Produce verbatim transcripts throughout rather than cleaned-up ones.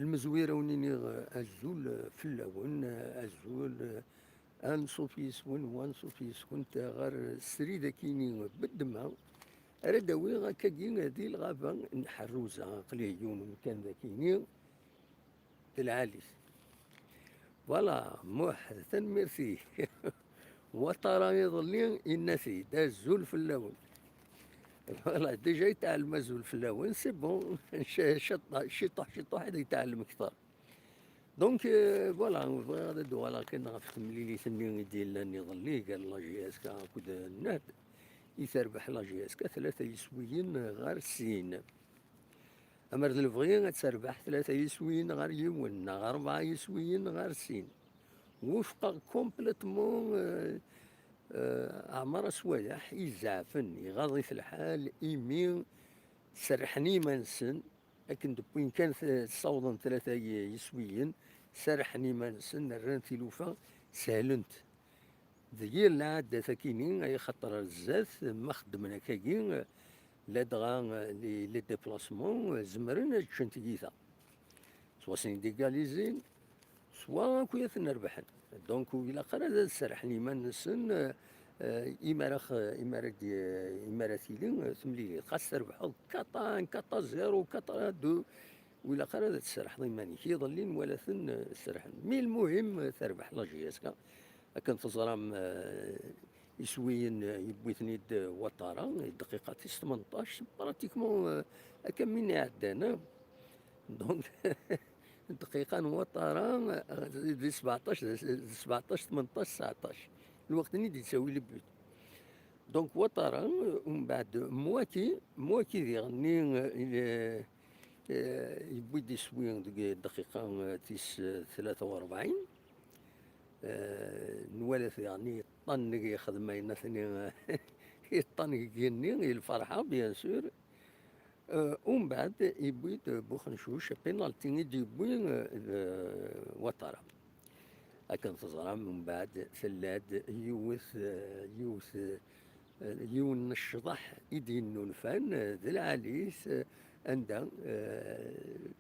Lmezwir a wen-iniɣ azul fell-awen, azul, anṣuf yes-wen, wanṣuf yes-went ɣer srid akini beddma, ara d-awiɣ akkagi di lɣaba n Ḥerruza, aql-i yiwen umkan d akini, d lɛali-t. Voilà, Muḥ, tanemmirt-ik. Watara iḍelli, yenna-t-id, azul fell-awen. Voilà, déjà yetɛellem azul fell-awen, c'est bon, ciṭuḥ, ciṭuḥ, ciṭuḥ ad yetɛellem kter. Donc, euh, voilà, bɣiɣ ad d-uɣaleɣ kan ɣef temlilit-nni i d-yellan iḍelli gar la J S K akked N A D, i terbeḥ la J S K tlata yiswiyen ɣer sin. Amer d lebɣi ad terbeḥ tlata yiswiyen ɣer yiwen, neɣ rebɛa yiswiyen ɣer sin. Wufqeɣ complètement, euh, euh, Ɛmar Aswayeḥ, izeɛfen, iɣaḍ-it lḥal, imi serrḥen i yiman-nsen, akken d-wwin kan t-, ssawḍen tlata y-, yiswiyen, serrḥen i yiman-nsen, rran tilufa, sehlen-t. D yir lɛadat akini, ay xaṭer ar zdat, ma xeddmen akkagi, ladɣa les, les déplacements, zemren ad ččen tiyita. Swa sen-id-igalizin, swa akk ad ten-rebḥen. Donc, ur ilaq ara ad serrḥen iman-nsen, eh, imi ara x-, imi ara d-, imi ara tili, eh, temlilit. Xas trebḥeḍ quatre un, quatre zéro, quatre deux, ur ilaq ara ad tserrḥeḍ iman-ik. Iḍelli nwala-ten, eh, serrḥen. Mi lmuhim, eh, terbeḥ la J S K. Akken teẓram, eh, iswiyen, eh, yewwi-ten-id, eh, Watara, i dqiqa tis tmenṭac, pratiquement, eh, akka min iɛeddan, eh. Donc, dqiqa n Watara, eh, di sbeɛṭac, di sbeɛṭac, tmenṭac, tseɛṭac. Lweqt-nni d-yettawi le but. Donc, Watara, eh, umbeɛd Mwaki, Mwaki diɣenni, eh, il, eh, yewwi-d iswi deg dqiqa, eh, tis, eh, tlata u rebɛin. Eh, nwala-t diɣenni yeṭṭan deg yexdem ayen atni, yeṭṭan deg igenni, i lferḥa, bien sûr. Eh, umbeɛd, yewwi-d Buxencuc, penalty i d-yewwi, eh, d Watara. Akken teẓram, umbeɛd tella-d yiwet, eh, yiwet, eh, yiwen n ccḍeḥ i d-yennulfan, eh, d lɛali-s, eh, anda, eh,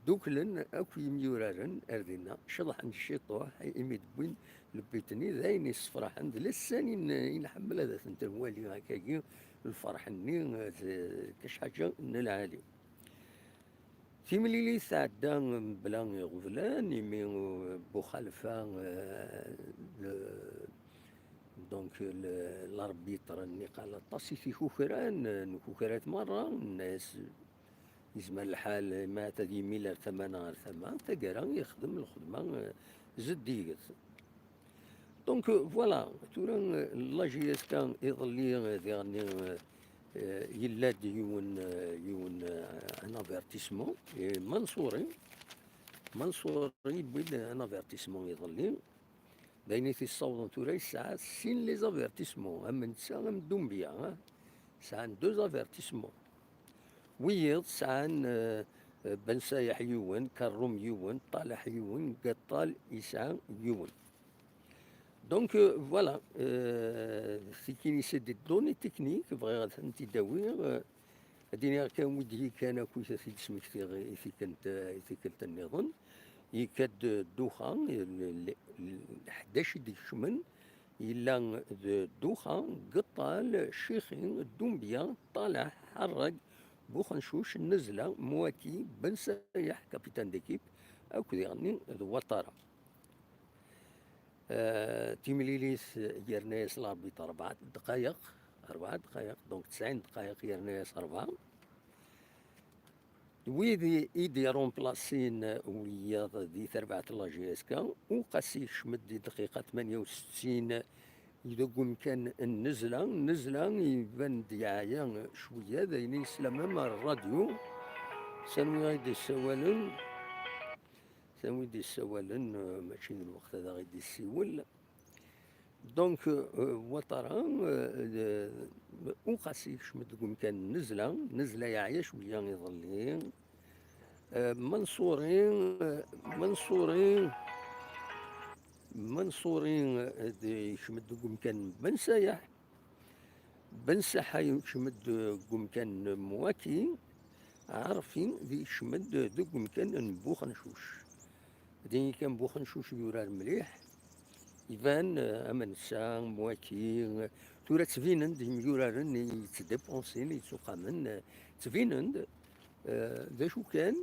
dduklen akk yimyuraren ar dinna, ceḍḥen ciṭuḥ imi d-wwin le but-nni, d ayen yessefraḥen, d lasan i n-, i nḥemmel ad tent-nwali akkagi, lferḥ-nni, d, d ḥaǧa n lɛali. Timlilit tɛedda mebla iɣeblan, imi, uh, Buxalfa, uh, le, donc, le, l'arbitre-nni qal aṭas i t-ikukran, uh, nkukra-t merra, nenna-yas, yezmer lḥal, ma ad yimil ar tama neɣ ar tama, taggara yexdem lxedma, uh, zeddiget. Donc, euh, voilà, tura, euh, la J S K iḍelli, euh, diɣenni, euh, euh, yella-d yiwen, euh, yiwen, euh, un avertissement, et Mansouri, Mansouri yewwi-d un avertissement iḍelli. D ayen i t-yessawḍen tura yesɛa sin les avertissements, am netta, am Doumbia, hein. Sɛan deux avertissements. Wiyiḍ sɛan, euh, euh, Ben Sayeḥ yiwen, Karrum yiwen, Ṭalaḥ yiwen, Gaṭṭal yesɛa yiwen. Donc, euh, voilà, euh, c'est une, c'est des données techniques, bɣiɣ ad tent-id-awiɣ, euh, ad iniɣ kan wid yekkan akkit ad t-id-smektiɣ i tikkelt, i tikkelt nniḍen. Yekka-d Duxa, l-, l-, l-, ḥdac i d-ikecmen, yella d Duxa, Gaṭṭal, Cixi, Dumbya, Ṭalaḥ, Ḥerrag, Buxencuc, Nnezla, Mwaki, Ben Sayeḥ, capitaine d'équipe, akked diɣenni d Watara. Euh, timlilit yerna-yas l'arbitre rebɛa ddqayeq, rebɛa ddqayeq, donc tesɛin ddqayeq yerna-yas rebɛa. Wid i, i d-irumplasin wiyaḍ di terbaɛt n la J S K, Uqasi yekcem-d di dqiqa tmanya u settin deg umkan n Nnezla. Nnezla iban-d yeɛya cwiya, d ayen i yeslam am rradyu. S anwi ay d-yessawalen? S anwi d-yessawalen, eh, mačči d lweqt ad aɣ-id-yessiwel. Donc, euh, Watara, euh, euh, Uqasi yekcem-d deg umkan n Nnezla. Nnezla yeɛya cwiya iḍelli. Euh, Mansouri, euh, Mansouri, Mansouri, euh, d-, yekcem-d deg umkan n Ben Sayeḥ. Ben Saḥa yekcem-d deg umkan n Mwaki. Ɛarfin di kecmen-d deg umkan n Buxencuc. Din kan Buxencuc yurar mliḥ. Iban, eh, am netta, am waki, eh, tura ttbinen-d imyuraren yettdeponsin, yettuqamen, eh, ttbinen-d, eh, d acu kan,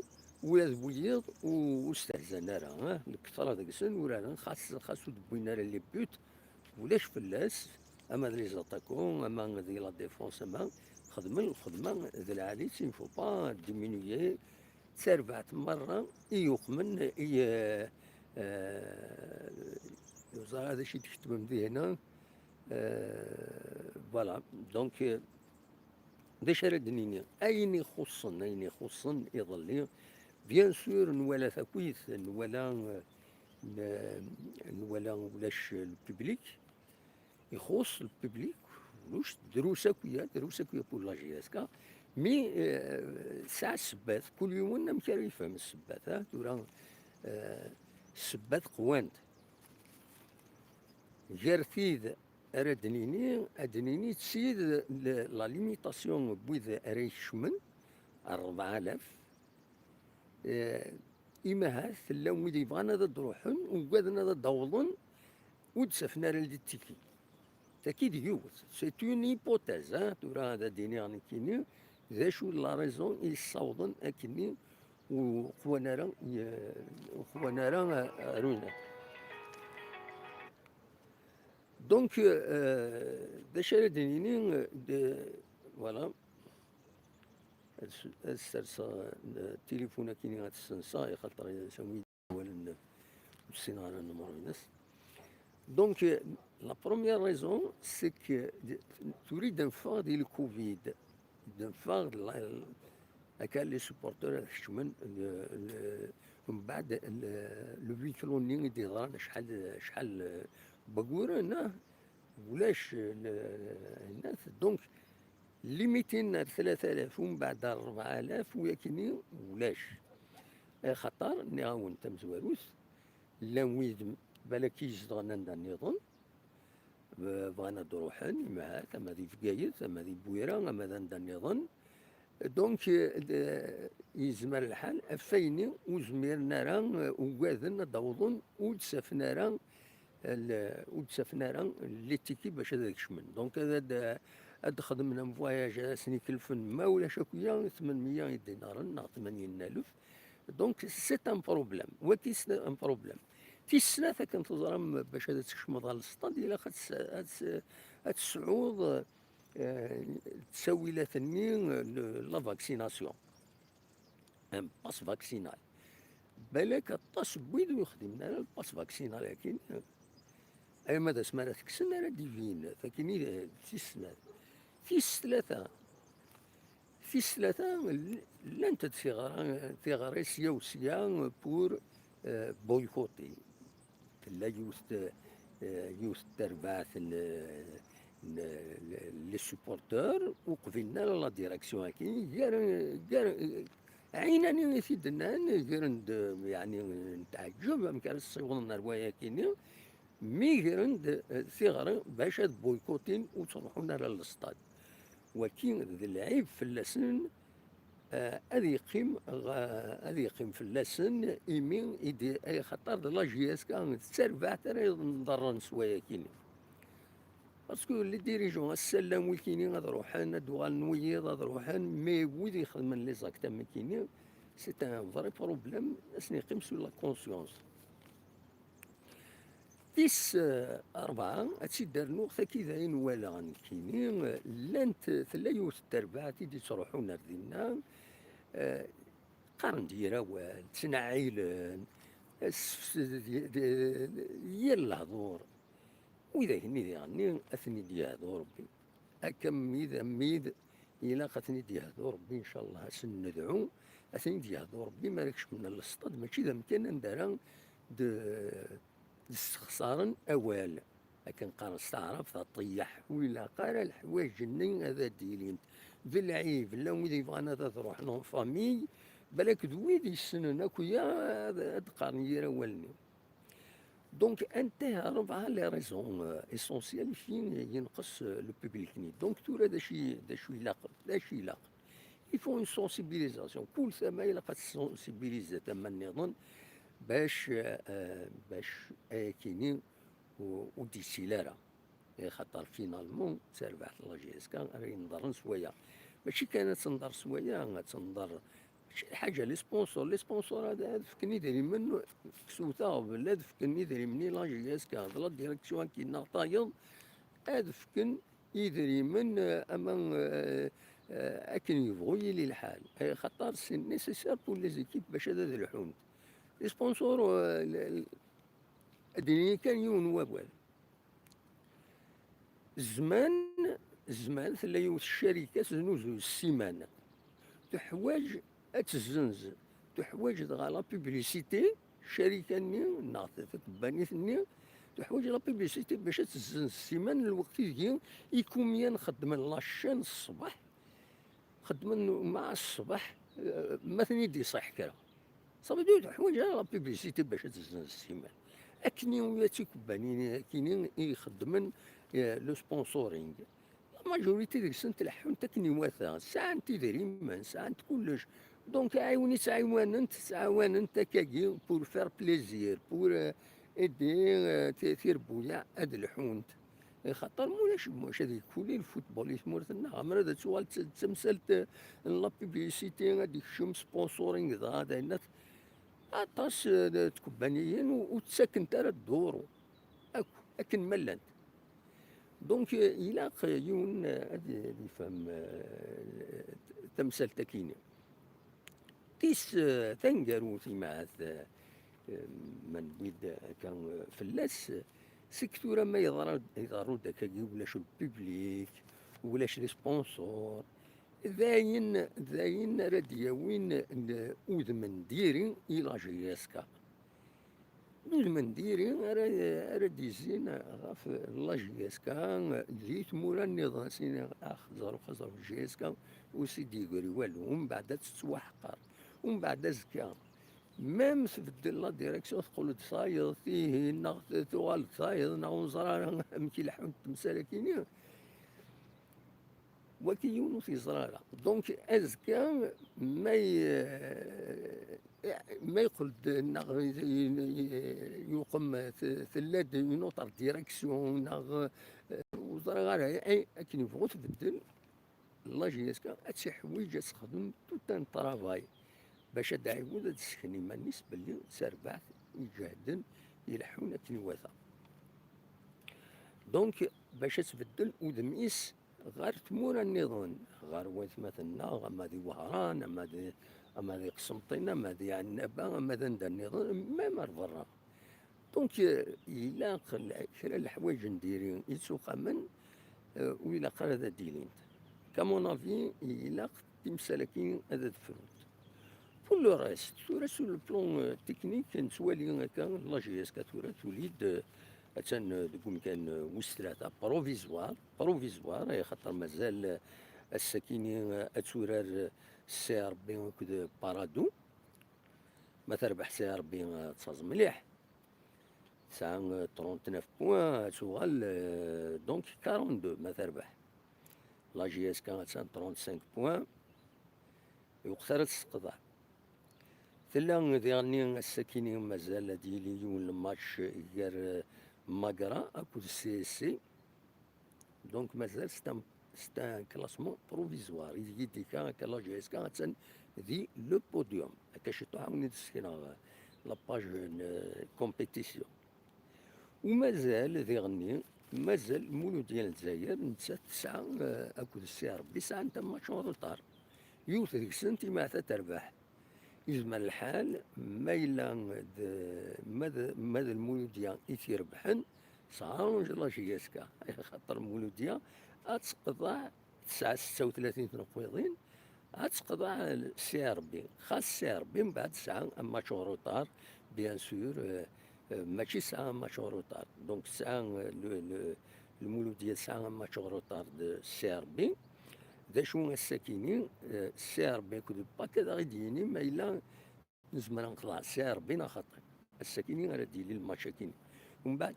ula d wiyiḍ u-, ur stehzan ara, eh, lketṛa deg-sen uraren, xas, xas ur d-wwin ara les buts, ulac fell-as, ama d les attaquants, ama d la défense, ama xedmen lxedma d lɛali, il ne faut pas diminuer, d tarbaɛt merra i yuqmen, i, eh, eh, ur ẓriɣ d acu i d-ketbem dihna, eh, voilà, donc, eh, d acu ara d-nini? Ayen ixuṣṣen, ayen ixuṣṣen iḍelli, bien sûr, nwala takuyt, nwala, eh, n-, nwala ulac le public, ixuṣṣ le public, ulac, drus akya, drus akya pour la J S K, mais, eh, tesɛa ssebbat, kul yiwen amek ara yefhem ssebbat, ha? Tura, eh, ssebbat qwant. Gar tid ara d-nini, ad d-nini d tid, le-, la limitation n wid ara ikecmen, rebɛa alaf. Eh, imahat llan wid yebɣan ad d-ruḥen, ugaden ad d-awḍen, ur d-ttafen ara les tickets. Tagi d yiwet, c'est une hypothèse, hein, tura ad d-iniɣ nekkini, d acu la raison i yessawḍen akkenni ur qwan ara, ur qwan ara, eh, ar winna. Donc, euh, d acu ara d-nini, euh, de, voilà. Ad s-, ad sserseɣ, euh, tilifun akkenni ad t-ssenseɣ, axaṭer d win awalen ur ssineɣ ara numeṛ-ines. Donc, euh, la première raison, c'est que d-, tura i d-neffeɣ di le covid. D-, neffeɣ la, akka les supporters ad kecmen, le, le, mbeɛd le, le huis clos-nni i d-yeḍran acḥal, acḥal, euh, n wayyuren, ah, ulac, euh, le, donc, limitin ar tlata alaf, umbeɛd ar rebɛa alaf, u yakini ulac. Axaṭer, nniɣ-awen tamezwarut, llan wid balak i izedɣen anda nniḍen, b-, bɣan ad d-ruḥen, imahat, ama di Bgayet, ama di Bwira, ama d anda nniḍen. Donc, eh, d-, yezmer lḥal, ɣef wayenni ur zmiren ara, eh, ugaden ad d-awḍen, ur d-ttafen ara, l-, ur d-ttafen ara les tickets bac ad kecmen. Donc, ad, ad, ad xedmen un voyage, ad asen-ikelfen, ma ulac akya, tmenmeyya idinaren neɣ tmanyin n alef. Donc, c'est un problème. Waki c'est un problème. Tis snat, akken teẓram, bac ad tkecmeḍ ɣer lestad, ilaq ad tes-, ad tes-, ad tesɛuḍ, eh, ttawilat-nni, le, la vaccination. Un pass vaccinal. Balak aṭas n wid ur yexdimen ara le pass vaccinal akkin. Ay ma d asmi ara t-kksen ara d-ibin. Takkini, eh, tis snat. Tis tlata. Tis tlata, l-, llant-d tiɣra-, tiɣri sya u sya pour, euh, boycotter. Tella yiwet, euh, yiwet n terbaɛt n, n, n les supporters, ur qbilen ara la direction-agi, gar, gar, ɛinani i t-id-nnan, gren-d, yeɛni, n tɛeǧǧeb amek ara ssiwḍen ar wayagi-nni, mi gren-d, eh, tiɣri bac ad boycotin ur ttruḥun ara lestad. Waki d lɛib fell-asen, eh, ad yeqqim ɣ-, ad yeqqim fell-asen imi i d, ay xaṭer d la J S K d tarbaɛt ara iḍerren s wayakini. Parce que les dirigeants, ass-a llan wikini ad ruḥen, ad uɣalen wiyiḍ ad ruḥen, mais wid ixedmen les actes am nekkini, c'est un vrai problème, ad sen-yeqqim sur la conscience. Tis, eh, rebɛa, ad tt-id-rnuɣ taki d ayen walaɣ nekkini, eh, llant, tella yiwet n terbaɛt i d-yettruḥun ar dinna, eh, qqaren-d yir awal, ttnaɛilen, eh, sefsed-, d-, d-, yir lehdur. Widak-nni diɣenni ad ten-id-yehdu Rebbi. Akka mid am mid, ilaq ad ten-id-yehdu Rebbi, ncallah, ad sen-nedɛu, ad ten-id-yehdu Rebbi, mi ara kecmen ɣer lestad, mačči d amkan anda ara d-, d-ssexṣaren awal. Akken qqaren s taɛrabt, aṭiyaḥ, ur ilaq ara leḥwayeǧ-nni ad d-ilint. D lɛib, llan wid yebɣan ad, ad ruḥen en famille, balak d wid yessnen akk-ya ad, ad qqaren yir awal-nni. Donc, anta rebɛa les raisons, euh, essentielles i yenqes, euh, le public-nni. Donc, tura d acu i, d acu ilaq, d acu ilaq? Il faut une sensibilisation. Kul tama ilaq ad tessensibiliser tama nniḍen bac, eh, bac ayakini u-, ur d-yessil ara. Axaṭer finalement d tarbaɛt n la J S K ara yenḍerren s waya. Mačči kan ad tenḍer s waya, ad tenḍer mačči d lḥaǧa, les sponsors. Les sponsors ad, ad fken idrimen, kkes-it aɣbel, ad fken idrimen i la J S K, d la direction akkin neɣ tayeḍ, ad fken idrimen, eh, ama, eh, eh, akken yebɣu yili lḥal. Eh, xaṭer c'est nécessaire pour les équipes bac ad, ad lḥunt. Les sponsors, eh, l-, l-, ad d-nini kan yiwen n wawal. Zman, zman tella yiwet ccarika tesnuzuy ssiman. Teḥwaǧ ad tezzenz. Teḥwaǧ dɣa la publicité, ccarika-nni neɣ t-, takebbanit-nni, teḥwaǧ la publicité bac ad tezzenz ssiman, lweqt ideg ikumyan xeddmen la chaîne ṣṣbeḥ, xeddmen ma ṣṣbeḥ, eh, ma ten-id-iṣaḥ kra. Ça veut dire teḥwaǧ ara la publicité bac ad tezzenz ssiman. Akken i, ula d tikebbanin akkin i ixeddmen, eh, le sponsoring. La majorité deg-sent leḥḥunt akken iwata, sɛant idrimen, sɛant kullec. Donc, ɛiwen-itt, ɛiwanent, ttɛawanent akkagi pour faire plaisir, pour, euh, aider, euh, ti-, tirbuyaɛ ad lḥunt. Xaṭer mulac, mulac ad yekkuli lfutbol i tmurt-nneɣ, amer ad tuɣal d, d tamsalt, euh, n la publicité, ad yekcem sponsoring dɣa, d ayen at-, aṭas, euh, n tkebbaniyin ur, ur ttakent ara dduru akk akken ma llant. Donc, euh, ilaq yiwen, euh, ad, ad yefhem, euh, tamsalt-akini. Tis, euh, taneggarut imahat, euh, euh, ma newwi-d akka, euh, fell-as, seg tura ma yeḍra-, iḍerru-d akkagi ulac le public, ulac les sponsors, d ayen, d ayen ara d-yawin l-, udem n diri i la J S K. D udem n diri ara, ara d-izzin ɣef la J S K di tmura nniḍen, as-iniɣ, ax, ẓer, ax, ẓer, J S K ur s-id-yegri walu, umbeɛd ad tettwaḥqer, umbeɛd azekka, même tbeddel la direction, teqqel-d tayeḍ, tihin, neɣ t-, tuɣal d tayeḍ, neɣ ur neẓri ara amek i leḥḥunt temsal-akini. Wagi yiwen ur t-yeẓri ara. Donc, azekka, ma y-, ma yeqqel-d, neɣ y-, y-, yuqem, t-, tella-d une autre direction, neɣ, eh, ur ẓriɣ ara, eh, akken yebɣu tbeddel, la J S K ad tt-iḥwiǧ ad texdem tout un travail bac ad d-ɛiwed ad d-tessken iman-is belli d tarbaɛt iǧehden ileḥḥun akken iwata. Donc, bac ad tbeddel udem-is ɣer tmura nniḍen, ɣer watmaten-nneɣ, ama di Wehran, ama di, ama di Qsenṭin, ama di Ɛennaba, ama d anda nniḍen, même ar berra. Donc, euh, ilaq l-, kra n leḥwayeǧ n diri ittuqamen, euh, ur ilaq ara ad d-ilint. Qu'à mon avis, ilaq timsal-agi ad, ad frunt. Pour le reste, tura sur le plan, euh, technique, nettwali akka, la J S K tura tuli-d, euh, attan, euh, deg umkan, euh, wis tlata, provisoire, provisoire, eh, xaṭer mazal, euh, ass-akini, euh, ad turar, euh, C R B akked Paradou. Ma terbeḥ C R B, euh, ad taẓ mliḥ. Tesɛa, euh, trente-neuf points, ad tuɣal, euh, donc quarante-deux ma terbeḥ. La J S K attan trente-cinq points. Yuqet ara ad tesseqḍeɛ. Tella diɣenni ass-akini mazal ad yili yiwen n match gar, euh, Magra akked C S C. Donc mazal c'est un, c'est un classement provisoire. Ideg i d-ikka akka la J S K attan di le podium. Akka ciṭuḥ ad wen-id-ssekneɣ la page n, euh, compétition. U mazal diɣenni, mazal Muludya n Lezzayer, nettat tesɛa, eh, akked C R B, sɛant un match en retard. Yiwet deg-sent imaɛta terbeḥ. Yezmer lḥal, ma yella d, ma d, ma d Lmuludya i t-irebḥen, ça arrange la J S K. Axaṭer Lmuludya ad teqḍeɛ tesɛa setta u tlatin tneqwiḍin, ad teqḍeɛ C R B. Xas C R B mbeɛd tesɛa un match en retard, bien sûr, euh, euh, mačči tesɛa un match en retard. Donc tesɛa, euh, le, le, Lmuludya tesɛa un match en retard de C R B. D acu ass-akini, euh, C R B akked Pak ad aɣ-id-yini ma yella nezmer ad neqḍeɛ C R B neɣ xaṭi. Ass-akini ara d-yili lmatch-akini. Umbeɛd,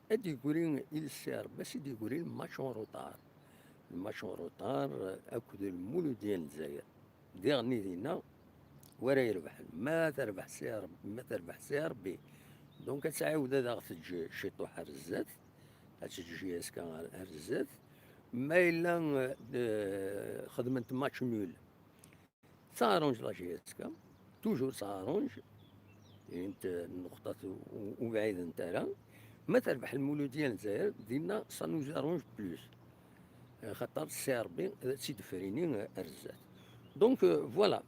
ad d-yegri i C R B, ad s-id-yegri lmatch en retard. Lmatch en retard, euh, akked Lmuludya n Lezzayer. diɣen i dinna, wara irebḥen. Ma terbeḥ si Rebbi, ma terbeḥ si Rebbi. Donc, ad tɛiwed ad aɣ-teǧǧ ciṭuḥ ar zdat, ad teǧǧ J S K ar, ar zdat. Ma yella, eh, xedment match nul, ça arrange la J S K, toujours ça arrange, int nnuqṭat ur, ur bɛident ara. Ma terbeḥ Lmuludya n Lezzayer, dinna ça nous arrange plus. Xaṭer si Rebbi ad tt-id-frini ar zdat. Donc, euh, voilà.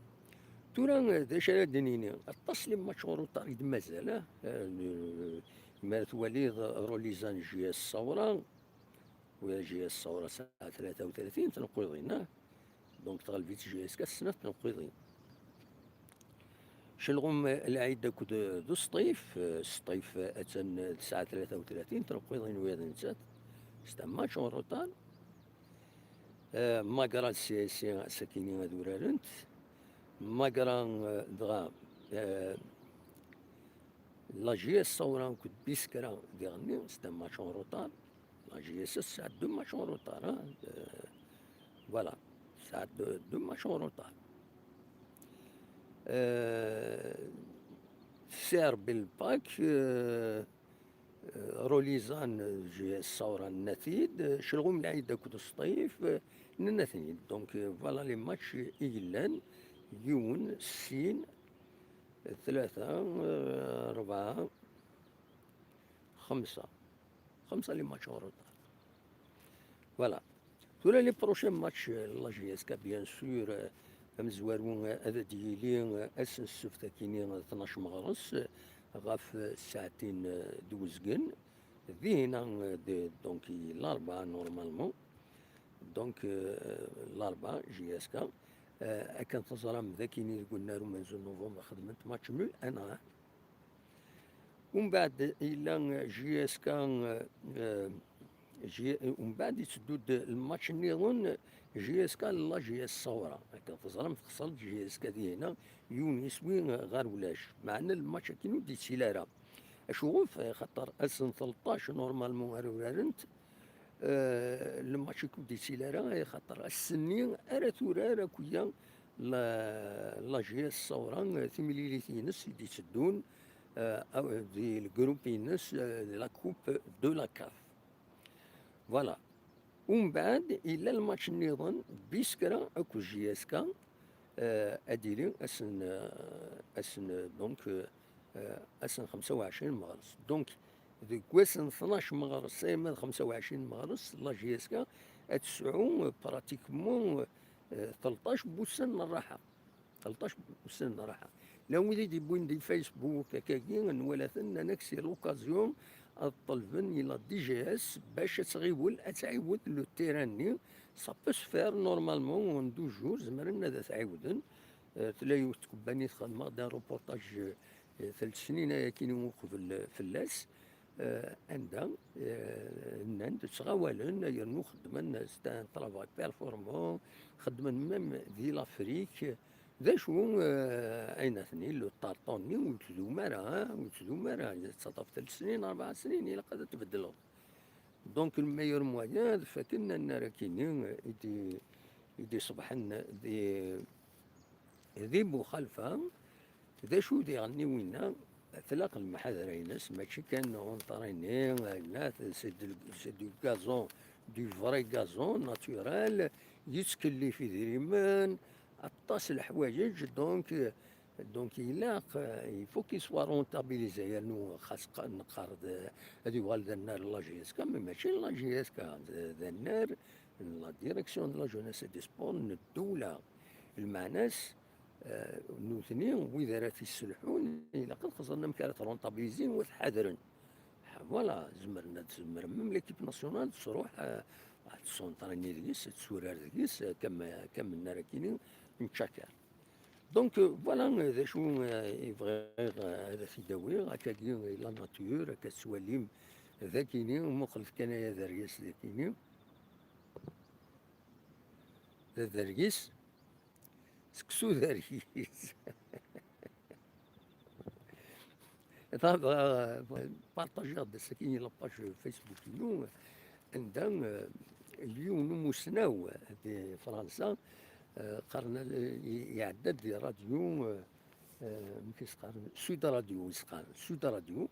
Tura, euh, d acu ara d-nini? Aṭas n les matchs en retard i d-mazal, ah. Euh, mi ara twaliḍ, euh, Rolizan J S Saura, wala J S Saura ssaɛa tlata u tlatin tneqqiḍin, ah. Donc, tɣelb-itt J S K s snat tneqqiḍin. Celɣum Lɛid akked d Sṭif, eh, Sṭif, eh, attan, eh, tesɛa tlata u tlatin tneqqiḍin wiyaḍ nettat. C'est un match en retard. Eh, Magra d C S C sakini ad urarent. Magra, eh, dɣa, eh, la J S Saura akked Biskra diɣenni, c'est un match en retard. La J S S tesɛa deux matchs en retard, hein. Euh, voilà, tesɛa deux, deux matchs en retard. Euh, tesɛa Rebbi Lpak, euh, euh, Rolizan, euh, J S Saura nenna-t-id, euh, Celɣum Lɛid akked Sṭif, euh, nenna-ten-id. Donc, euh, voilà les matchs i yellan, yiwen, sin, tlata, euh, rebɛa, xemsa. Xemsa les matchs en retard. Voilà. Tura les prochains matchs, euh, la J S K, bien sûr, euh, amezwaru, euh, ad d-yili, euh, ass n ssebt akini, euh, tnac meɣres, euh, ɣef, euh, ssaɛtin, euh, d uzgen. Dihina, euh, de, donc, i Larba, normalement. Donc, euh, Larba, J S K. Euh, akken teẓram, d akini deg unnar umenzu n novembre, xedment match nul, un à un. Umbeɛd yella J S K, eh, J-, umbeɛd yetteddu-d lmatch nniḍen, J S K la J S Saura. Akken teẓram, texṣer-d J S K dihina, yiwen yiswi ɣer ulac. Meɛna lmatch-agi ur d-yettili ara. Acuɣef? Xaṭer ass n tleṭṭac, normalement, ara urarent, eh, lmatch-agi ur d-yettili ara, xaṭer ass-nni ara turar akk-ya la, la J S Saura, eh, timlilit-ines i d-itteddun, eh, aw-, di lgrup-ines, eh, di la Coupe de la CAF. Voilà. Umbeɛd, yella lmatch nniḍen, Biskra akked J S K, eh, ad d-yili ass n, eh, ass n, donc, eh, eh, ass n xemsa u ɛecrin meɣres. Donc, deg wass n tnac meɣres, arma d xemsa u ɛecrin meɣres, la J S K ad tesɛu, eh, pratiquement, eh, tleṭṭac n wussan n rraḥa. Tleṭṭac n wussan n rraḥa. Llan wid i d-yewwin di Facebook, akkagi, nwala-ten, nnan-ak c'est l'occasion ad ṭelben i la D G S bac ad tɣiwel, ad tɛiwed le terrain-nni. Ça peut se faire normalement en deux jours, zemren ad t-ɛiwden. Eh, tella yiwet n tkebbanit xedmeɣ-d un reportage, eh, tlata snin ayakini uqbel, eh, fell-as, eh, anda, eh, nnan-d ttɣawalen, yernu xeddmen, c'est un travail performant, xeddmen même di l'Afrique. D acu, eh, ayen atni, le tartan-nni ur yettdum ara, eh, ur yettdum ara, yettaṭṭaf tlata snin, rebɛa snin, ilaq ad t-tbeddleḍ. Donc, le meilleur moyen, d fakken annar akini, eh, i d-, i d-iṣebḥen di, di Buxalfa, d acu diɣen i winna, tlaq lemḥadra-ines, mačči kan on traîner, là, c'est du, c'est du gazon, du vrai gazon naturel, yettkellif idrimen, aṭas n leḥwayeǧ, donc, donc ilaq, il faut qu'il soit rentabilisé, yernu xas qa-, neqqar d, ad yuɣal d annar n la J S K, mais mačči n la J S K, d, d annar n la direction de la jeunesse et des sports n ddula. Lmeɛna-s, eh, nutni, wid ara t-isselḥun, ilaq ad xeẓren amek ara t-rentabilizin u ad t-ḥadren. Voilà, zemren ad, zemren même l'équipe nationale ad tṛuḥ, eh, ad tessunṭrini deg-s, ad turar deg-s, eh, comme, comme nnan akini, n tcakar. Donc, euh, voilà, euh, d acu, euh, i bɣiɣ, euh, ad t-id-awiɣ, akkagi, euh, la nature, akka tettwalim, d akini, muqlet kan ay aderyaz d akini. D aderyaz, seksu d aryaz. Dɣa, dɣa, partagiɣ-d ass-agi la page Facebook-inu, anda, eh, yiwen umusnaw di Fransa, Eh, qqaren, eh, iɛedda-d di radio, eh, eh, amek i s-qqaren, Sud Radio i s-qqaren, Sud Radio.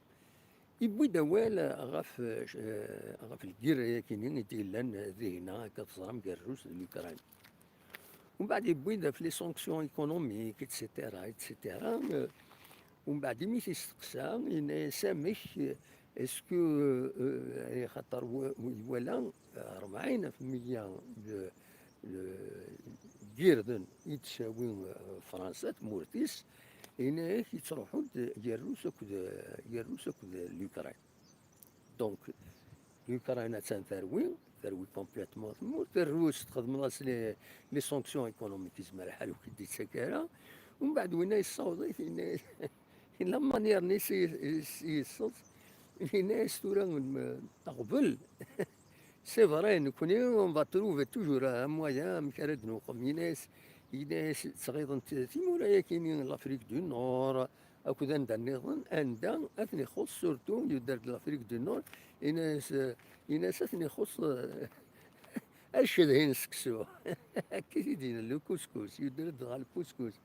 Yewwi-d awal ɣef, eh, ɣef lgirra-yakini i d-yellan dihina, akka teẓram, gar Rrus d Lukran. Umbeɛd yewwi-d ɣef les sanctions économiques, et cetera, et cetera. Eh, umbeɛd imi t-isteqsa, yenna-yas: "Amek, est-ce que, eh, eh, xaṭer wa-, wa-, iwala, eh, rebɛin ɣef meyya de, de, n yirden i d-tawi, eh, Fransa, tmurt-is, yenna-yak yettruḥu-d gar Rrus akked, gar Rrus akked Lukran." Donc, Lukran attan terwi, terwi complètement tmurt, Rrus txedmeḍ-as les, les sanctions économiques, yezmer lḥal ur k-id-ittak ara. Umbeɛd winna yessaweḍ-it, yenna-yas, la manière-nni s-, s-, yesseḍ, yenna-yas tura, mm, ɣbel. C'est vrai, nekkni, on va trouver toujours un moyen amek ara d-nuqem. Yenna-yas, yenna-yas, ttɣiḍent timura-yakini, l'Afrique du Nord, akked anda nniḍen, anda ad ten-ixuṣṣ, surtout yudder-d l'Afrique du Nord, yenna-yas, yenna-yas ad ten-ixuṣṣ, eh, ad cedhin seksu. Akka i t-id-yenna, le couscous, yudder-d ɣer le couscous.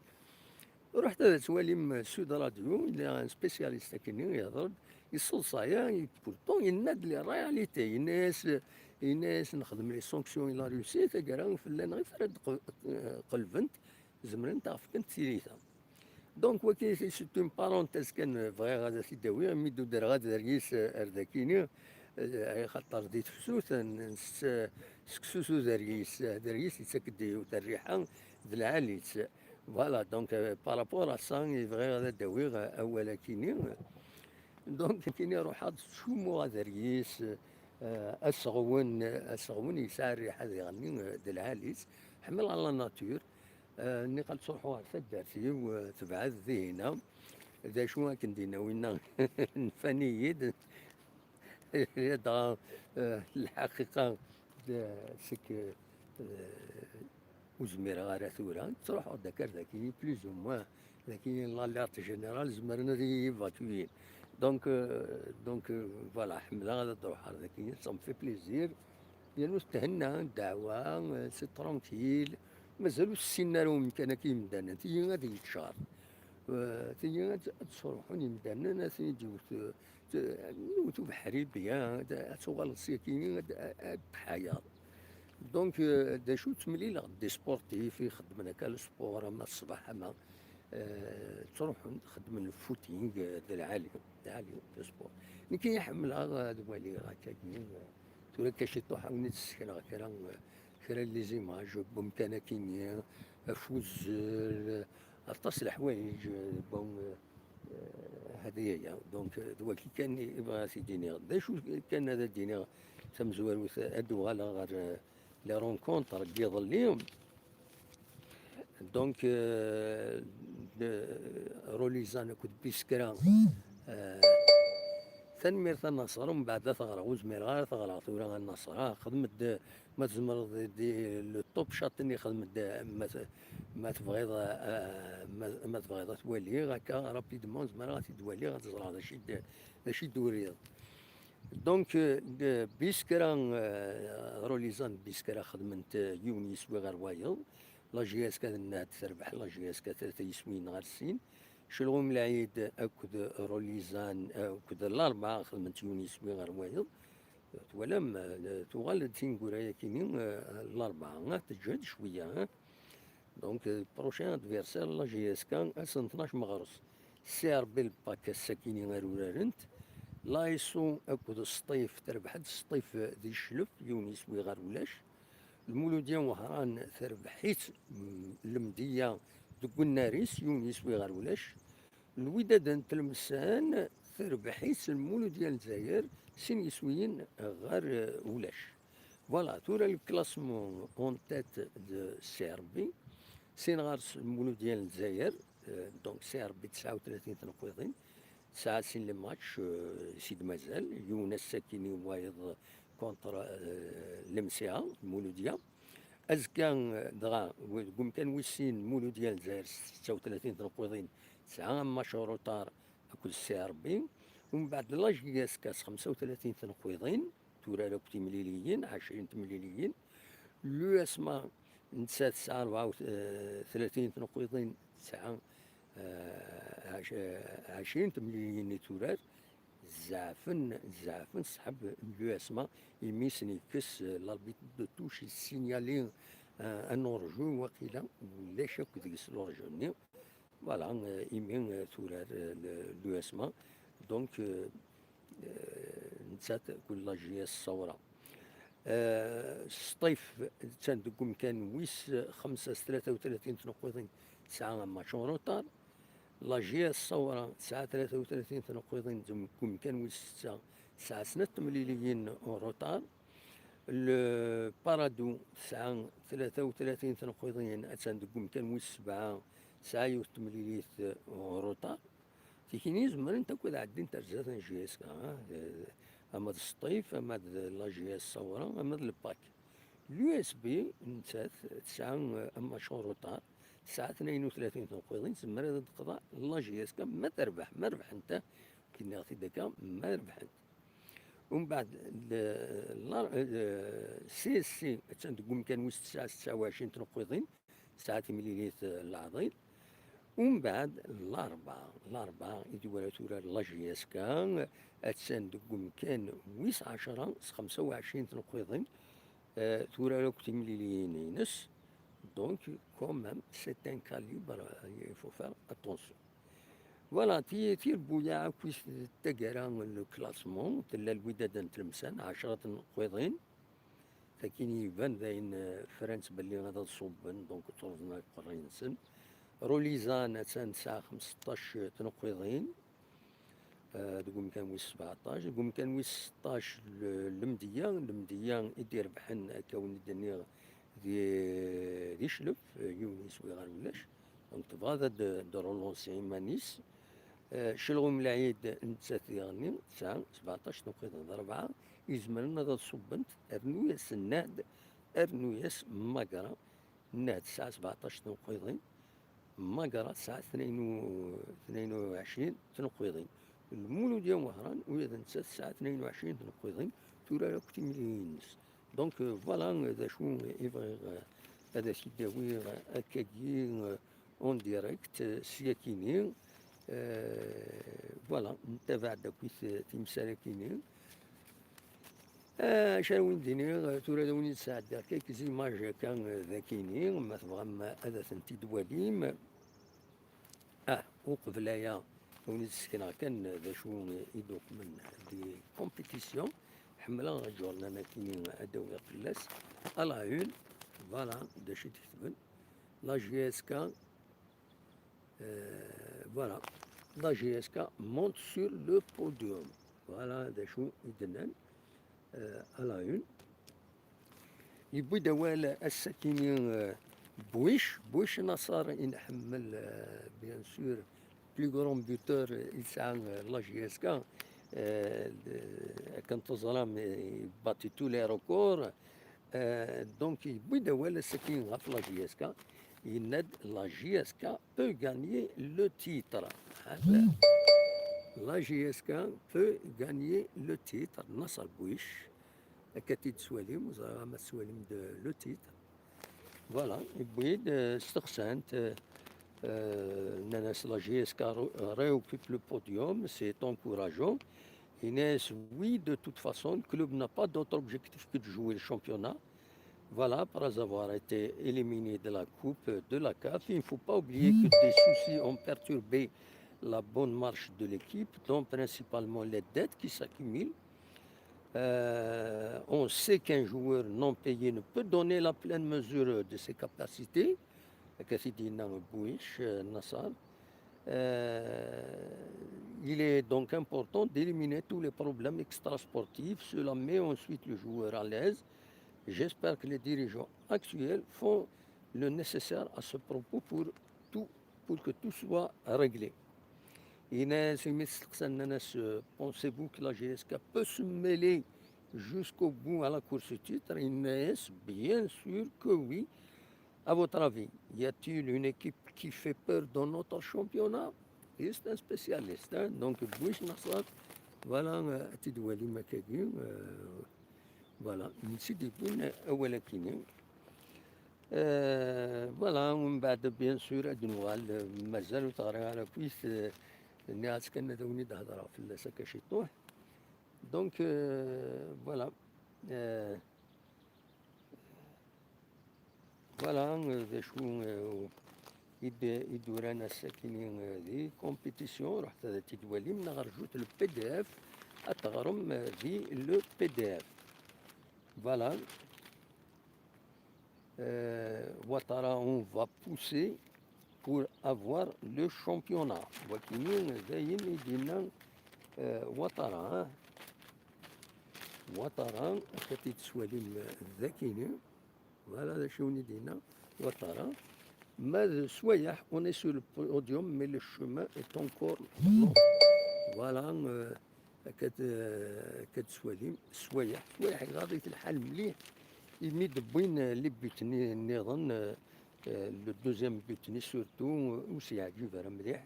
Ruḥet ad twalim Sud Radio, yella un spécialiste akkenni, yehder-d, yesseḍsaya, pourtant yenna-d les réalités, yenna-yas, yenna-yas nexdem les sanctions i la Russie, taggara fell-aneɣ i ara d-qelbent, zemrent ad ɣ-fkent tirita. Donc, waki, c'est une parenthèse kan bɣiɣ ad t-id-awiɣ, imi d-udreɣ ad d-rgis, eh, ar dakini, eh, xaṭer di tefsut, n-, nsett, eh, seksu s udergis, eh, adergis yettak-d yiwet rriḥa d lɛali-tt. Voilà, donc, eh, par rapport à ça, i bɣiɣ ad d-awiɣ, eh, awal akini. Donc, akini ruḥeɣ-d ttcummuɣ adergis, eh, aseɣwen, aseɣwen yesɛa rriḥa diɣenni, eh, d lɛali-tt. Ḥemmleɣ la nature. Eh, nniɣ ad ttruḥuɣ ɣer taddart-iw, eh, tebɛed dihina. D acu akken dinna winna nfan-iyi-d. Dɣa, eh, lḥaqiqa, d, seg, eh, ur zmireɣ ara tura. Ttruḥuɣ-d akka ar daki, plus ou moins, daki l'alerte générale, zemren ad iyi-évacuer. Donc, eh, donc, eh, voilà, ḥemmleɣ ad d-ruḥeɣ ar daki, ça me fait plaisir. Yernu thenna, ddeɛwa, eh, c'est tranquille. Mazal ur ssinen ara umkan-agi yimdanen. Tigi ad iyi-tcar. Eh, tigi ad, ad sruḥun yimdanen, ad ten-id-iwet, eh, t-, iwet ubeḥri, bien, ad, ad tuɣaleḍ syakini, ad, ad tḥayaḍ. Donc, eh, d acu, ttemlileɣ des sportifs ixeddmen akka le sport, ama ṣṣbeḥ, ama, eh, ttruḥun, xeddmen le footing, eh, d lɛali, d lɛali, le sport. Nekk i ḥemmleɣ ad waliɣ akkagi, eh, tura akka ciṭuḥ, ad wen-id-ssekneɣ kra, kra n les images n wemkan akini, afuzzel, aṭas n leḥwayeǧ, bon, eh, hadi yaya. Donc, eh, d wagi kan i bɣiɣ ad t-id-iniɣ. D acu kan ad d-iniɣ, tamezwarut, ad d-uɣaleɣ ɣer, eh, les rencontres n yiḍelli. Donc, euh, de, Rolizan akked Biskra, euh, tanemmirt a Naṣer, umbeɛd ad t-ɣreɣ, ur zmireɣ ara ad t-ɣreɣ tura a Naṣer. Ah, xdem-d, ma tzemreḍ, di, di, le top shot-nni, xdem-d, ma t-, ma tebɣiḍ, euh, ma, ma tebɣiḍ ad t-waliɣ, akka, rapidement, zemreɣ ad t-id-waliɣ, ad ẓreɣ d acu i d, d acu i d-turiḍ. Donc, euh, de Biskra, euh, Rolizan d Biskra xedment, euh, yiwen yiswi ɣer wayeḍ. La J S K tenna-d terbeḥ, la J S K tlata yiswiyen ɣer sin. Celɣum Lɛid akked Rolizan, euh, akked Larebɛa xedment yiwen yiswi ɣer wayeḍ. Twalam, euh, tuɣal-d tineggura-yakini, euh, Larebɛa, ah, teǧhed cwiya, ah. Donc, euh, prochain adversaire, la J S K, ass n tnac meɣres. C R B Lpak ass-akini ara urarent. L'A S O akked Sṭif, terbeḥ-d Sṭif di Cclef, yiwen yiswi ɣer ulac. Lmuludya Wehran terbeḥ-itt, mm, Lemdeyya deg unnar-is, yiwen yiswi ɣer ulac. Lwidad n Tlemsan terbeḥ-itt Lmuludya n Lezzayer, sin yiswiyen ɣer, eh, ulac. Voilà, tura le classement en tête de C R B. Sin ɣer-s Lmuludya n Lezzayer, eh, donc C R B tesɛa u tlatin tneqwiḍin, tesɛa sin les matchs, eh, i s-id-mazal, yiwen ass-akini wayeḍ contre, eh, l'M C A, Lmuludya. Azekka, eh, dɣa, w-, deg umkan wis sin, Lmuludya n Lezzayer s setta u tlatin tneqwiḍin, tesɛa un match en retard akked C R B. Umbeɛd la J S K s xemsa u tlatin tneqwiḍin, turar akk timliliyin, ɛecrin temliliyin. L'U S M A Nettat tesɛa rebɛa u tlatin tneqqiḍin, tesɛa, eh, ɛec-, ɛecrin temliliyin i turar. Zeɛfen, zeɛfen ṣṣḥab n l'U S M A, imi sen-yekkes, eh, l'arbitre de touche, yessinyali, eh, un hors-jeu, waqila ulac akk deg-s l'hors-jeu-nni. Voilà, euh, imi, euh, turar, euh, le, l'U S M A. Donc, euh, euh, nettat akked la J S Saoura. Euh, Sṭif, attan deg umkan wis xemsa s tlata u tlatin tneqqiḍin, tesɛa un match en retard. La J S Saoura tesɛa tlata u tlatin tneqqiḍin, deg umkan wis setta, tesɛa snat temliliyin en retard. Le Paradou tesɛa tlata u tlatin tneqqiḍin, attan deg umkan wis sebɛa, tesɛa yiwet temlilit, eh, en retard. Tikini zemrent akk ad ɛeddint ar zdat n J S K, eh, ama d Sṭif, ama d la J S Saoura, ama d le Pac. L'U S B nettat tesɛa, eh, un match en retard, tesɛa tnayen u tlatin tneqqiḍin, tezmer ad d-teqḍeɛ la J S K ma terbeḥ, ma rebḥent, eh, k-nniɣ-t-id akka, ma rebḥent. Umbeɛd, le, la, le C S C attan deg umkan wis tesɛa, setta u ɛecrin tneqqiḍin, tesɛa timlilit, eh, leɛḍil. Umbeɛd, Larebɛa, Larebɛa i d-iwala tura la J S K, attan deg umkan wis ɛecra s xemsa u ɛecrin tneqqiḍin, eh, turar akk timliliyin-ines. Donc, quand même, c'est un calibre, euh, il faut faire attention. Voilà, ti-, tirebbuyaɛ akkit taggara n le classement, tella Lwidad n Tlemsan, ɛecra tneqqiḍin. Takin iban dayen, eh, frant belli ad ṣubben, donc ttruẓen iqerray-nsen. Rulizan attan tesɛa xmesṭac tneqqiḍin, eh, deg umkan wis sebɛeṭṭac. Deg umkan wis seṭṭac, l-, Lemdeyya, Lemdeyya i d-irebḥen, akka wen-d-nniɣ, di, di Cclef, eh, yiwen yeswi ɣer ulac. Donc tebɣa ad d-, d-relancer iman-is. Eh, Celɣum Lɛid nettat diɣenni tesɛa sebɛeṭṭac tneqqiḍin d rebɛa, izemren ad ṣubbent, rnu-yas Nnehd, rnu-yas Magra. Nnehd tesɛa sebɛeṭṭac tneqqiḍin, Magra tesɛa tnayen u, tnayen u ɛecrin tneqqiḍin. Lmuludya n Wehran, ula d nettat tesɛa tnayen u ɛecrin tneqqiḍin, turar akk timliliyin-nnes. Donc, euh, voilà, euh, d acu i bɣiɣ, euh, ad ak-id-awiɣ, euh, akkagi, euh, en direct, euh, syakini. Euh, voilà, ntabaɛ-d akkit, euh, timsal-akini. Euh, acu ara wen-d-iniɣ, euh, tura ad wen-id-sɛeddiɣ quelques images akka, euh, d akini, ma tebɣam ad tent-id-twalim. Ah, uqbel aya, ad wen-id-sekneɣ kan d acu i d-uqmen di compétition. Ḥemmleɣ aǧurnal-agi ad d-awiɣ fell-as. À la une, voilà d acu i d-ketben. La J S K, euh, voilà. La J S K monte sur le podium. Voilà d acu i d-nnan, euh, à la une. Yewwi-d awal ass-akini, euh, Bouich, Bouich Nasser i nḥemmel, euh, bien sûr, plus grand buteur, euh, i tesɛa, euh, la J S K, euh, de-, akken teẓram, euh, il bat tous les records. Euh, donc, yewwi-d awal ass-akini ɣef la J S K, yenna-d la J S K peut gagner le titre. La J S K peut gagner le titre. Nasser Bouich, akka t-id-teswalim, ur ẓriɣ ma teswalim-d le titre. Voilà, yewwi-d, euh, steqsan-t, euh, euh, nnan-as la J S K re-, réoccupe le podium, c'est encourageant. Yenna-as, oui, de toute façon, le club n'a pas d'autre objectif que de jouer le championnat. Voilà, après avoir été éliminé de la Coupe de la CAF, il ne faut pas oublier que des soucis ont perturbé la bonne marche de l'équipe, dont principalement les dettes qui s'accumulent. Euh, on sait qu'un joueur non payé ne peut donner la pleine mesure de ses capacités. Akka t-id-yenna Bouich, euh, Nasser. Euh, il est donc important d'éliminer tous les problèmes extrasportifs. Cela met ensuite le joueur à l'aise. J'espère que les dirigeants actuels font le nécessaire à ce propos pour tout, pour que tout soit réglé. Yenna-as, imi t-steqsan, nnan-as, euh, pensez-vous que la J S K peut se mêler jusqu'au bout à la course au titre? Yenna-as, bien sûr que oui. À votre avis, y a-t-il une équipe qui fait peur dans notre championnat? Et c'est un spécialiste, hein. Donc, Bouich Nasser, voilà, euh, ad t-id-twalim akkagi, euh, voilà, netta i d-yewwin awal-akini. Euh, voilà, ومن بعد, bien sûr, ad nuɣal, euh, mazal ur teɣri ara akk-it, euh, nniɣ-as kan ad awen-id-hedreɣ fell-as akka ciṭuḥ. Donc, euh, voilà. Euh, voilà, euh, d acu, euh, i d-, i d-uran ass-akini, euh, di compétition, ruḥet ad t-id-twalim, neɣ rjut le P D F, ad teɣrem, euh, di le P D F. Voilà. Euh, Ouattara, on va pousser pour avoir le championnat. Wakini, d ayen i d-yenna, euh, Ouattara, hein. Ouattara, ad t-id-twalim, euh, d akini. Voilà, d acu i d-yenna Ouattara. Ma d sswayeḥ, on est sur le podium, mais le chemin est encore long. Voilà, euh, akka d-, akka d-twalim, sswayeḥ. Sswayeḥ iɣaḍ-it lḥal mliḥ, imi d-wwin, euh, les buts-nni nniḍen, euh, euh, le deuxième but-nni surtout, euh, ur s-yeɛǧib ara mliḥ.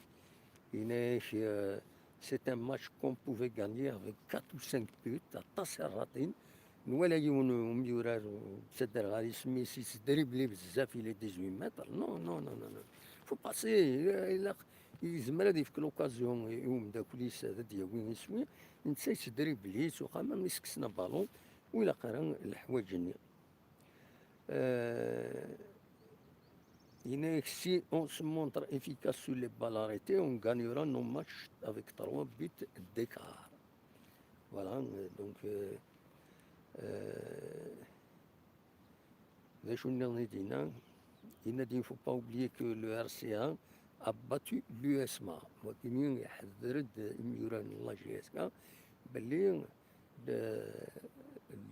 Yenna-yak, euh, c'est un match qu'on pouvait gagner avec quatre ou cinq buts, aṭas i rratin. Nwala yiwen umyurar, ur ttadder ɣer isem-is, yettdribli bezzaf, il est dix-huit mètres. Non, non, non, non, non. Faut passer, ilaq, yezmer ad yefk l'occasion i, i umeddakel-is ad d-yawi iswi. Netta yettdribli s uxxam, am isekksen abalun, ur ilaq ara leḥwayeǧ-nni. Euh, yenna-yak, si on se montre efficace sur les balles arrêtées, on gagnera nos matchs avec trois buts d'écart. Voilà, euh, donc, euh, euh, d acu nniḍen i d-yenna? Yenna-d, il ne faut pas oublier que le R C A a battu l'U S M A. Wakini iḥedder-d imyurar n la J S K belli le,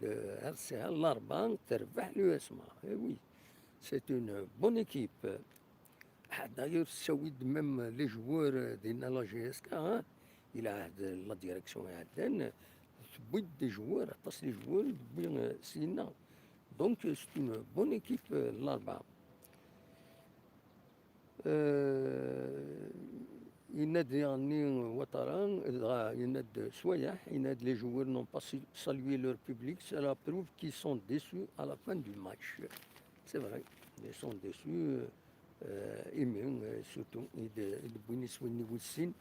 le R C A Larba terbeḥ l'U S M A. Eh oui, c'est une bonne équipe. Ah, d'ailleurs, tessawi-d même les joueurs, euh, dinna la J S K, hein. Il a de la direction iɛeddan, tewwi-d des joueurs, aṭas des joueurs, tewwi, euh, syin-a. Donc, euh, c'est une bonne équipe, euh, Larba. Euh, yenna-d diɣenni Ouattara, dɣa yenna-d Swayeḥ, yenna-d les joueurs n'ont pas su-, salué leur public, cela prouve qu'ils sont déçus à la fin du match. C'est vrai, ils sont déçus, euh, imi, euh, surtout, i d-, i d-wwin iswi-nni wis sin,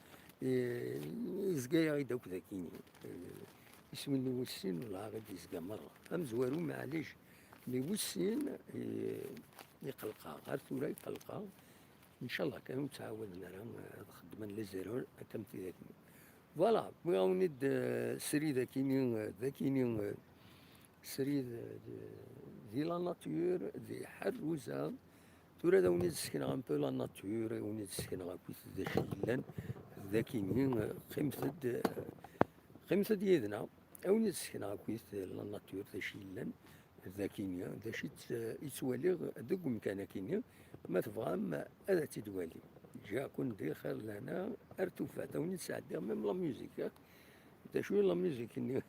eh, yezga-yaɣ-id akk d akini. Eh, iswi-nni wis sin, wellah, i d-yezga merra. Amezwaru, maɛlic, mais wis sin, eh, iqelleq-aɣ. Ar tura iqelleq-aɣ. Ncallah kan ur ttɛawaden ara ad xeddmen les erreurs akka am tidak-nni. Voilà, wwiɣ-awen-id, eh, srid akini, eh, d akini, eh, srid, eh, di la nature, di Ḥerruza. Tura ad awen-id-sekneɣ un peu la nature, ad awen-id-sekneɣ akkit d acu yellan d akini, eh, qqimet-d, eh, qqimet-d yid-neɣ, ad awen-id-sekneɣ akkit la nature d acu yellan d akini, d acu i tt-, i ttwaliɣ deg umkan akini, ma tebɣam ad tt-id-walim. Ǧǧiɣ-ken di xir lehna ar tufat, ad awen-id-sɛeddiɣ même la musique, eh? D acu i la musique-nni?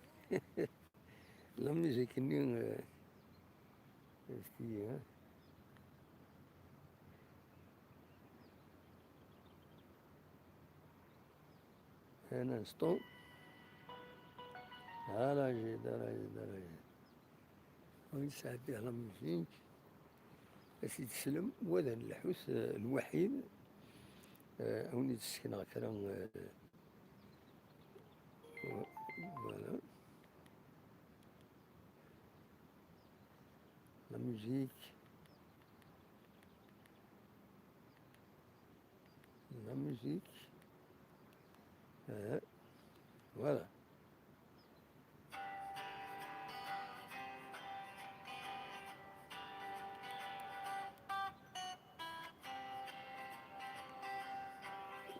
La musique-nni, eh, efk-iyi, eh? Un instant. Ala jid, ala jid, ala jid. Ad wen-d-sɛeddiɣ la musique. Ad t-id-teslem, wa d lḥut, eh, lwaḥid. Eh, ad wen-id-sekneɣ kra, eh, voilà. La musique. La musique. Eh, voilà.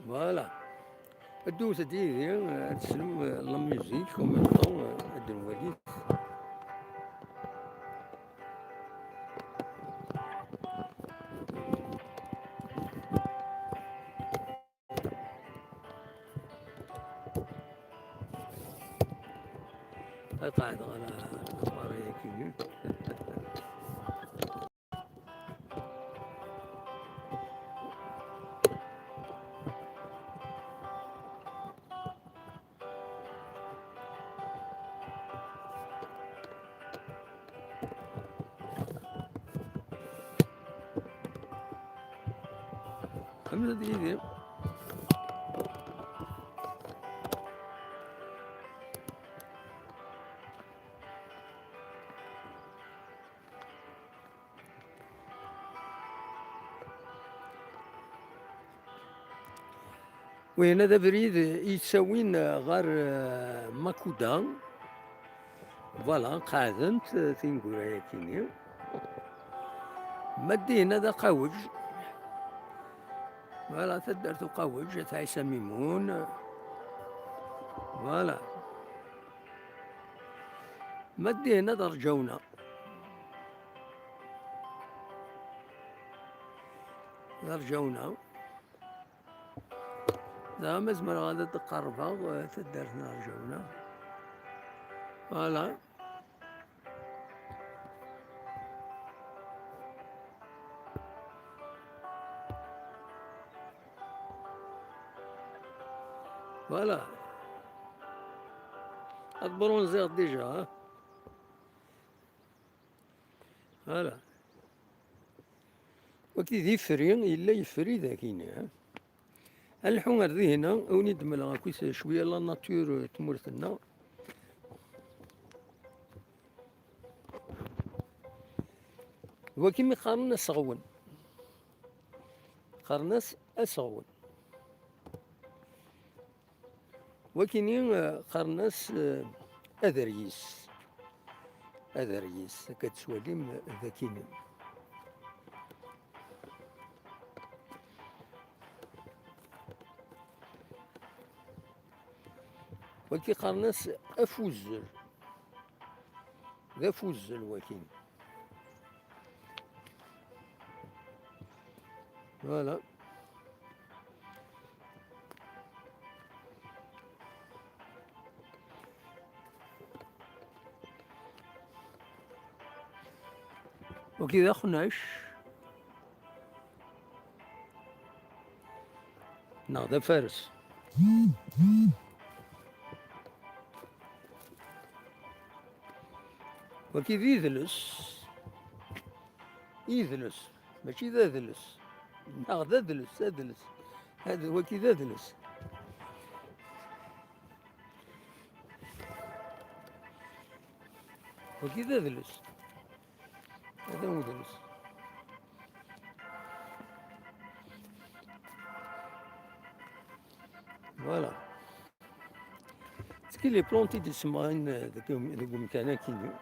Voilà. Ddut-d yid-i, ad teslem, euh, la musique, en même temps, euh, ad nwali. Ad qeɛdeɣ ɣer l'appareil-agi. Ad yili. Wihin d abrid yettawin ɣer, eh, Makuda. Voilà, qeɛdent, eh, tineggura-yakini. Ma d-ihin ad aqawej. Voilà, taddart uqawej, at Ɛisa Mimun. Voilà. Ma d-ihin ad rǧawna. Ad rǧawna. Dɣa ma zemreɣ ad d-qerrbeɣ, eh, taddart n Rǧawna. Voilà. Voilà. Ad bronziɣ déjà, hein. Voilà. Wagi d ifri, yella yefri dagini, hein. Ad nḥu ar dihina, ad wen-id-mleɣ akkit cwiya la nature n tmurt-nneɣ. Wagi mi qqaren aseɣwen. Qqaren-as aseɣwen. Wakini, eh, qqaren-as, eh, aderyis. Aderyis, akka tettwalim dakini. Wagi qqaren-as afuzzel. D afuzzel wagi. Voilà. Wagi d axnac. Neɣ d afares. Wagi d idles. Idles. Mačči d adles. Neɣ d adles, adles. Ad, wagi d adles. Wagi d adles. Ad amudles. Voilà. Tki les plantes i d-isemɣin deg, deg umkan akini.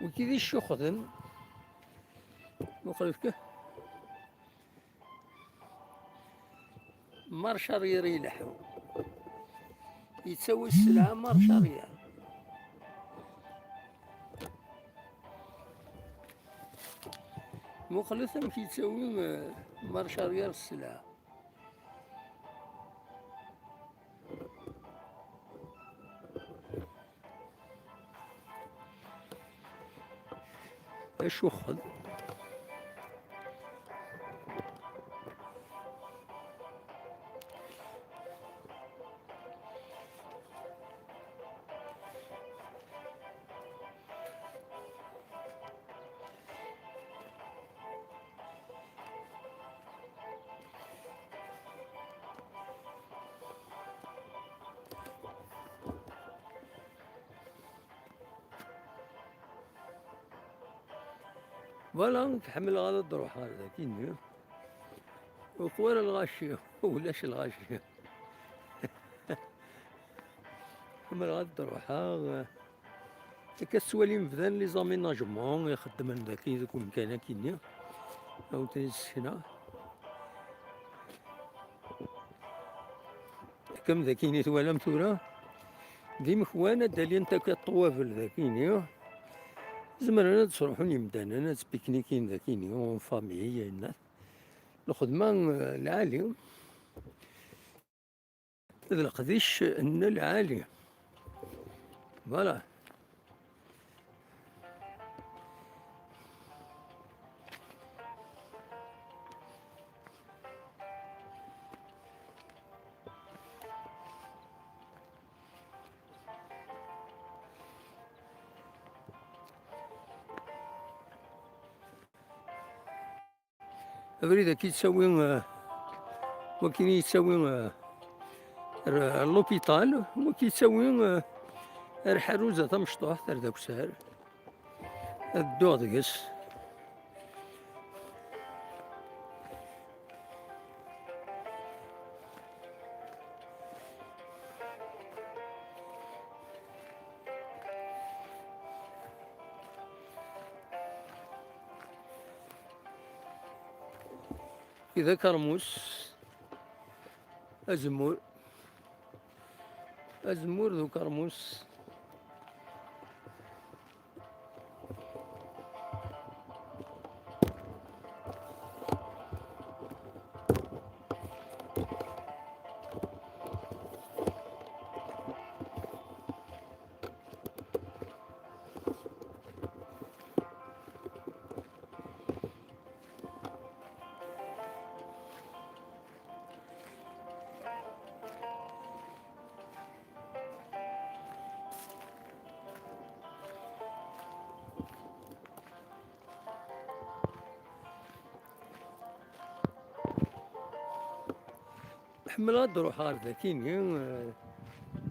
Wigi d icuxden. Muqel-k. Marche arrière ileḥḥu. Yettawi sselɛa marche arrière. Muqlet amek yettawi, eh, marche arrière sselɛa. Acuxxel. Voilà, ḥemmleɣ ad d-ruḥeɣ ar daki-nni. Uqwar lɣaci, ulac lɣaci. Ḥemmleɣ ad d-ruḥeɣ. Akka tettwalim bdan les aménagements ixeddmen daki deg umkan akini. Awen-ten-id-ssekneɣ. Kem d akini twalam tura, d imekwan ad d-alin takka ṭṭwabel d akini. Zemren ad sruḥun yimdanen, ad spiknikin d akini, en famille, ayennat. Lxedma, eh, lɛali. D leqdic n lɛali. Voilà. Abrid-agi yettawi, eh, wakin yettawi, eh, ar, ar l'hôpital, wakin yettawi, eh, ar Ḥerruza tamecṭuḥt, ar Dawsar. Ad dduɣ deg-s. I d akermus, azemmur, azemmur d ukermus. Ḥemmleɣ ad d-ruḥeɣ ar dakini, eh,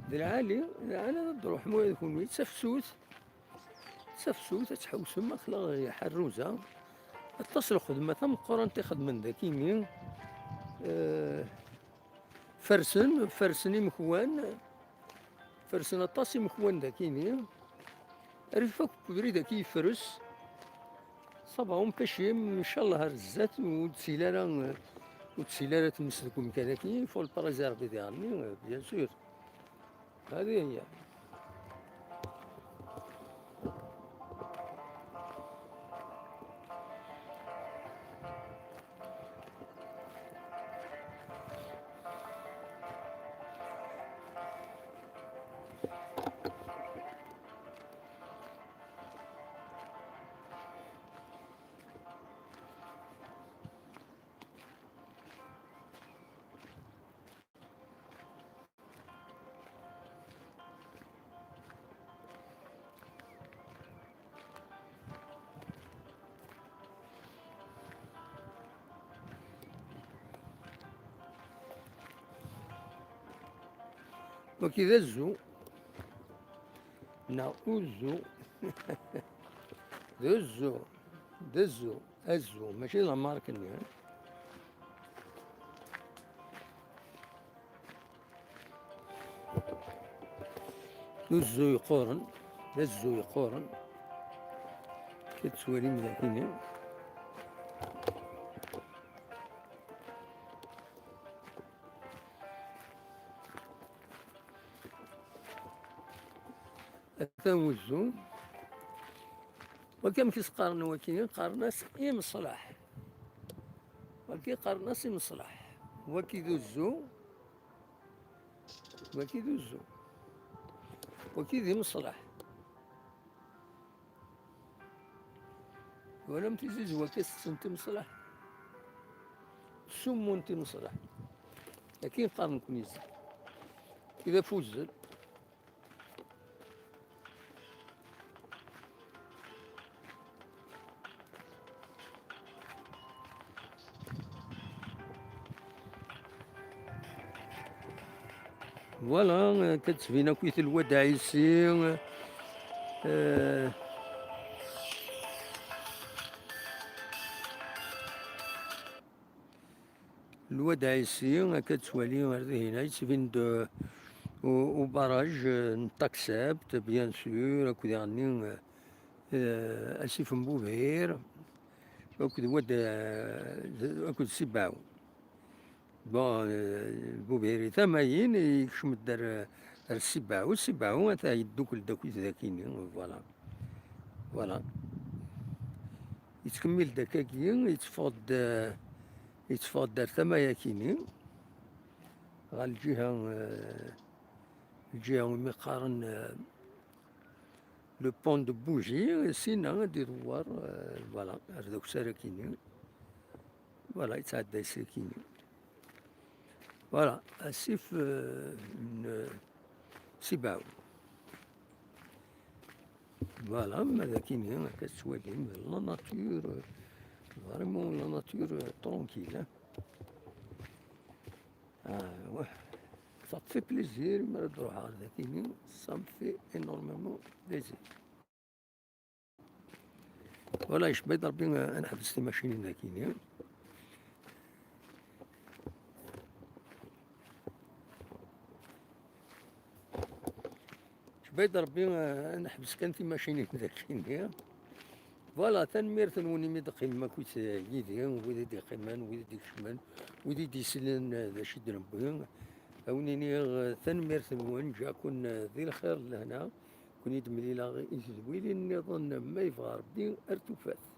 d lɛali, lɛali ad d-ruḥem ula d kunwi. D tafsut, d tafsut ad tḥewsem, aql-aɣ i Ḥerruza. Aṭas n lxedma tameqqrant i xedmen dakini. Eh, Fersen, fersen imekwan, fersen aṭas imekwan dakini. Rif akk ubrid-agi yefres. Ça va, on pêche, ncallah ar zdat, ur d-tili ara, ur d-tili ara tmes deg umkan-agi, il faut le préserver diɣenni, bien sûr. هذه هي. Wagi d azzu. Neɣ uzzu. D uzzu. D azzu. Azzu. Mačči d la marque-nni, eh? D uzzu yeqquren, d azzu yeqquren. Ad tettwalim dagini. Atan uzzu. Wagi amek i s-qqaren wagi? Qqaren-as imeṣlaḥ. Wagi qqaren-as imeṣlaḥ. Wagi d uzzu. Wagi d uzzu. Wagi d imeṣlaḥ. Twalam tizizwa-k i tetten timeṣlaḥ? Summun timeṣlaḥ. Akken qqaren-ken izzi. I d afuzzel. Voilà, euh, akka d-tbin akk-it Lwad Ɛisi. Euh, Lwad Ɛisi, akka d-twali ar dihin, yettbin-d, euh, u-, ubaraj, euh, n Taksabt, bien sûr, akked diɣenni, euh, euh, asif n Bubir, akked Wad, euh, akked Sibaw. Bon, euh, Bubiri tamayin, yekcem-d ar, ar Sibaw. Sibaw, ata yeddukel-d akkit dakini, voilà. Voilà. Yettkemmil-d akkagi, yetteffeɣ-d, euh, yetteffeɣ-d ar tama-yakini, ɣer lǧiha, euh, lǧiha umi qqaren, euh, le pont de Bougie, sinna ad idewwer, euh, voilà, ar Dawsar akini. Voilà, yettɛedday s akini. Voilà, asif, euh, n, euh, Sibaw. Voilà, ma d akini, akka tettwalim, la nature, euh, Vraiment, la nature, euh, tranquille, hein. Ah, ouais. Ça te fait plaisir, mais le droit à la télé, ça me fait énormément plaisir. Voilà, je vais dormir, euh, à la Cbayt Rebbi, eh, neḥbes kan timacinin dagi-nni. Voilà, tanemmirt-nwen imi d-teqqimem akkit, eh, yid-i, wid i d-iqqimen, wid i d-ikecmen, wid i d-isellen, eh, d acu i d-newwi. A wen-iniɣ, eh, tanemmirt-nwen, ǧǧiɣ-ken, eh, di lxir d lehna, ken-id-mlileɣ i tedwilin nniḍen, ma yebɣa Rebbi, ar tufat.